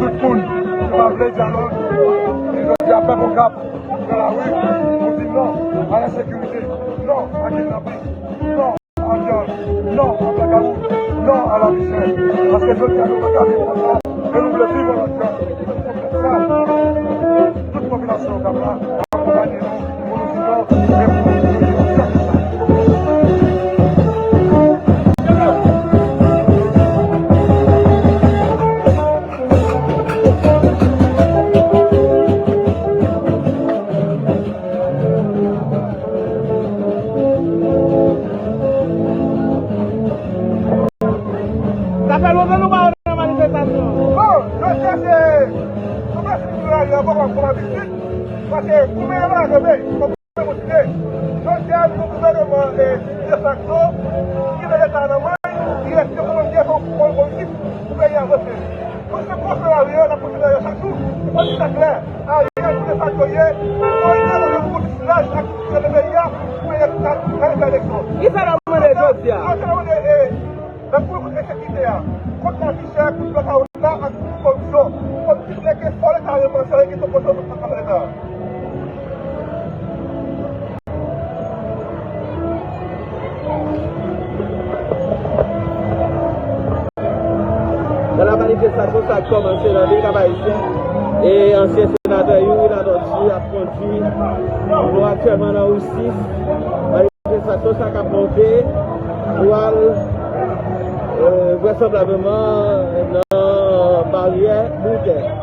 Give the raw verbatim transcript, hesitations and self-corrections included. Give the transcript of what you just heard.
Moun ki pa vle dyalòg, e jodi a pèp Okap pran lari pou di non a ensekirite, non a kidnaping, non a vyòl, non a blakawout, non a lavi chè. Paske jodi a nou pa ka viv konsa, e nou vle viv an lòt jan. Se pou sa, tout popilasyon Okap la akonpanye nou. Sa fè lontan nou pa wè nan manifestasyon. Bon, jodi a se, nou pa fin vin lari ankò kòm, kòm abitid, paske pou mennen bagay kanpe, fòk nou kontinye. Jodi a, nou gouvènman, eh, defakto, ki gen leta nan men, ki rete kòm yon defakto politik pou peyi a avanse. Donk, se konsa lari a, n ap kontinye lari a chak jou. Se pa ti sa klè. Ariel, se sa yo ye. Yo ye nan yon politik laj ak kouti de peyi a, pou peyi a ka, ka fè eleksyon. Ki sa n ap mande jodi a? Jodi a, n ap mande, eh, nan pou ensekirite a, kont lavi chè, kont blakawout la, ak kont koripsyon. Kont tout lè ke fò leta repanse, ki se pwoblèm ak leta. Nan la manifestasyon sa k kòmanse nan vil Kap Ayisyen, e ansyen senatè Youri Latortue ap kondui nou aktyèlman nan Rousis. Manifestasyon sa k ap monte pou al, euh, vraisemblableman nan baryè Boutè.